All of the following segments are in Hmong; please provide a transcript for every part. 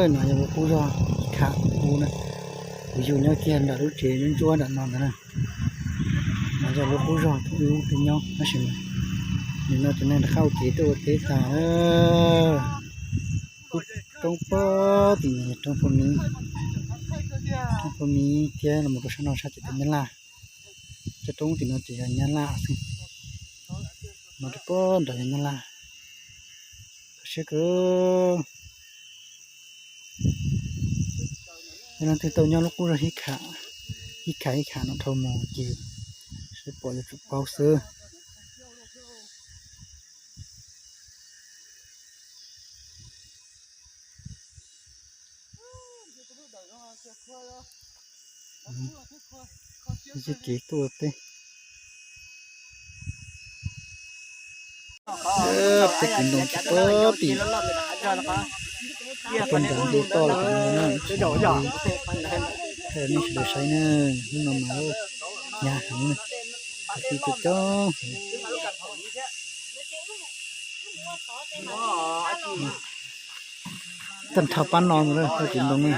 No yog lub qub zog Kham kuv na, kuv yug nyob kiag nram lub tsev ntsuab nram no ntag na. No yog lub qub zog kuv yug nyob tab sis nim no cov neeg rov qab ua kev tuaj ua teb tas na. Kuj roob pob tim no yog roob Phuj Miv, roob Phuj Miv thiab los rau sab no sab ces tus Nyab Laj. Cov roob tim no ces yog Nyab Laj xwb, no rau pob nrad yog Nyab Laj. Kho siab kawg. Yog leej twg tau nyob lub qub zog Hib Kham, Hib Kham Hib Kham no dhau mus ces seb pom yuav tsum paub xwb. Ib kev tuaj teb, teb kwv ntoo tsis pob tim, tuaj nram ntu toj los no na, thaij nej sawv daws saib na, hnub no mas hnyav heev na, kwv tij tuaj coob heev. Tag nrho pab no mus teb kwv ntoo na.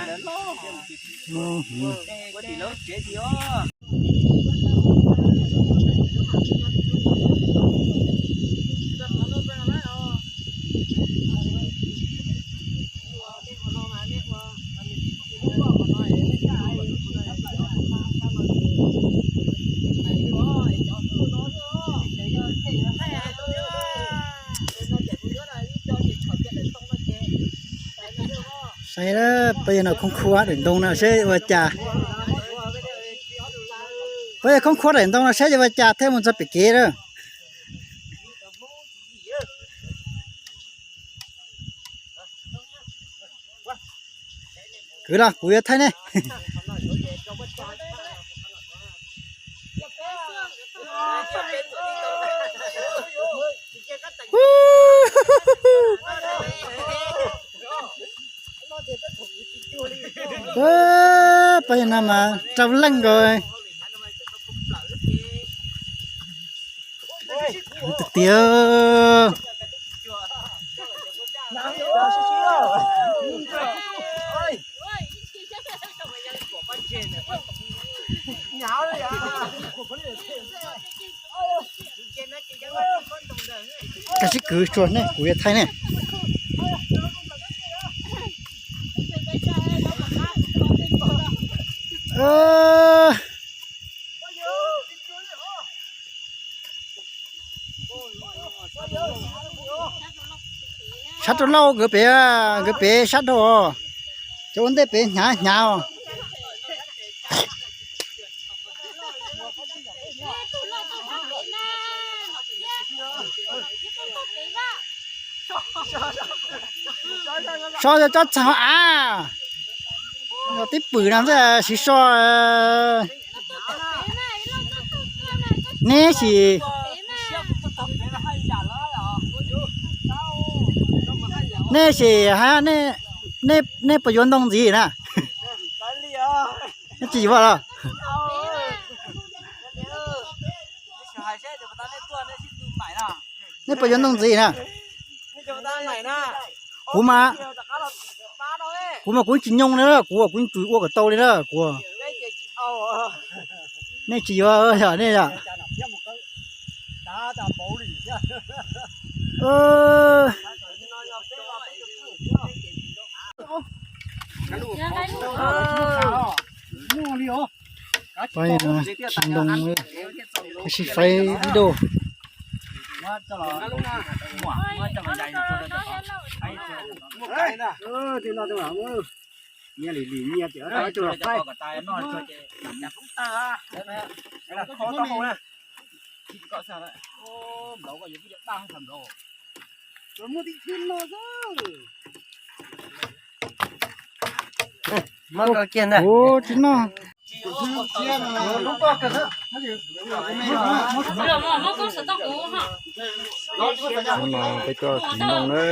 Saib, peb yog no khoob khuab daim ntoo no seb ua cas. Peb yog khoob khuab daim ntoo no seb ua cas thiaj mus txog pem kev lawm. Kwv los kuv yuav thaij nej. Peb no mas rau leej nkaus. Tiag tiag. Kav tsij kwv tsuag nej, kuv yuav thaij nej. Sab rau lauj, nkawd pem, nkawd pem sab rau os. Cov ua ntej pem hnyav hnyav os. So yog tsob txhav av, tib pwm no xwb siv so. Neb sim, neb sim hais, neb puas yuav ntoo ntxiv na? Neb tsis yuav los? Neb puas yuav ntoo ntxiv na? Kuv mas, kuv mas kuv tsis nyoo li na, kuv kuv tsis ua kom tau li na kuv. Nej tsis yuav yog nej yom. Khi ntoo, khi sib faib ib dua. Ua tsis noj. Hnub no peb tuaj kwv ntoo na,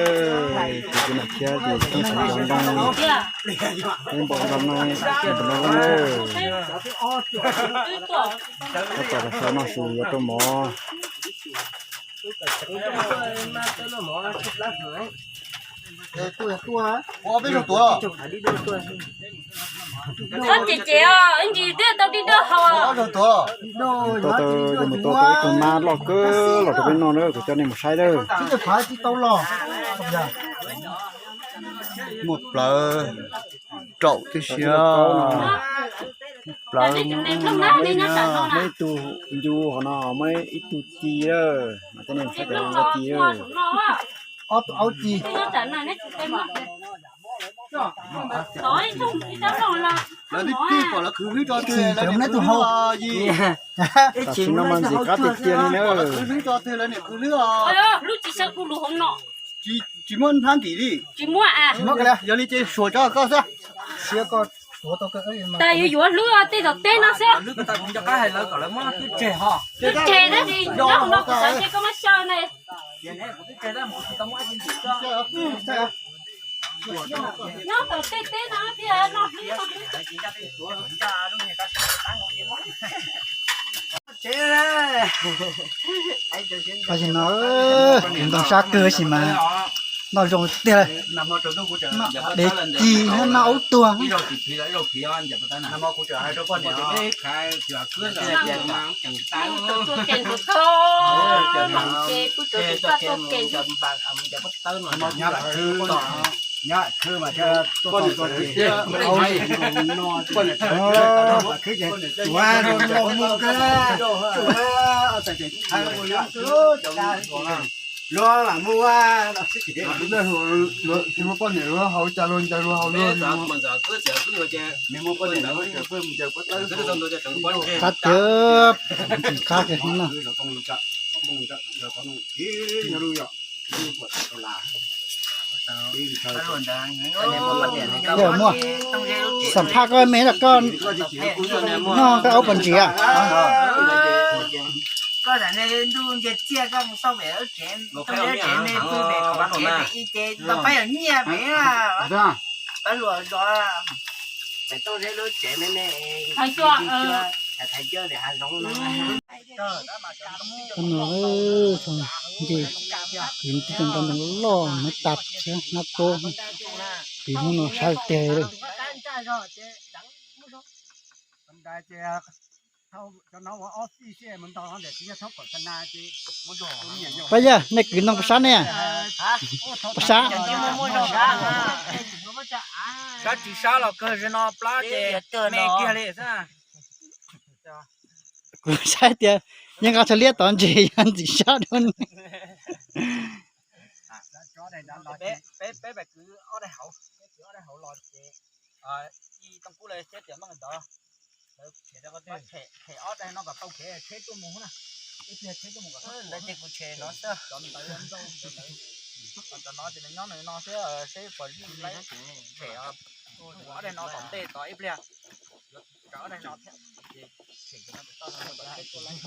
kwv kwv no thiab ces peb xav cov ntoo, peb npaum no no, npaum no na. Tab tom los sau noj su yuav rau mov. Ob peb zaug tuav. Txhob cem cem os, ib ntsis twb tau dib dawb hau. Tau tau, mus tau tau ib tug nab loj kawg los rau peb noj na, kuv coj nej mus saib lawm. Muaj plawv raum tib si, plawv muaj ib tug ncu hauv no, muaj ib tug ci lawm, mas coj nej mus saib cov ncu ci lawm. Ob tug aub ci. Lawv tib tib pom lawv khwv hlwb tso twg lawv nim khwv hlwb os. Tam sim no mas ntxim qab tiag tiag li na. Khwv hlwb tso twg lawv nim khwv hlwb os. Tsis muaj hnab ntim li. Yog li ces suav tso koj xwb. Tas yuav yuav hlwb tej tom teb no xwb. Twb tseg tab sis nyob hauv no kuv xav ces koj muab xyaw na. Nyob tom tej teb no thiaj noj hlwb noj hlwb. Tam sim no kuv ntoo sab kawg tab sis mas noj zoo tiag, noj dev ci thiab noj aub tuag. Luag lam mus, tsis muaj poj niam luag haus cas luag ncaws luag haus luag. Qab tiag, qab tiag no. Yog muaj xam phaj koj me los koj noj koj aub puas ntsim? Koj ntuj nce txiaj koj mus xauj pem lub tsev, tsev me pw pem qhov kev pem ib ce tau pab yog nyiaj pem. Pab luas zov pem tooj zeb lub tsev me me, thaiv coj hav zoov no. Nce kwv tib co nqa ntoo loj, hnab tas thiab hnab kaub, kwv hnub no sab tiag li. Pab Yaj, nej kwv ntoo puas sab ne? Puas sab? Sab tsis sab los kawg, zaum no plab ces me kiag li xwb. Kuv saib tias yeej nqa tshav liab tod ntses yog ntxim sab dua ne. Peb peb kwv ob daig hauv, peb kwv ob daig hauv los ces ib tooj kub lawv thiab tias noj ntawd, lawv them ob daig no kom tau kev tsheb tuaj mus na, ib pliag tsheb tuaj mus kom tau. Ntawd ces kuv tshem no xwb. Cov ntawd, cov no ces nws nyob nws no xwb, seb puas lig laib. Them ob daig no tom ntej tod ib pliag, tshem ob daig no thiab ces them cov no kom tau tsheb tuaj laib.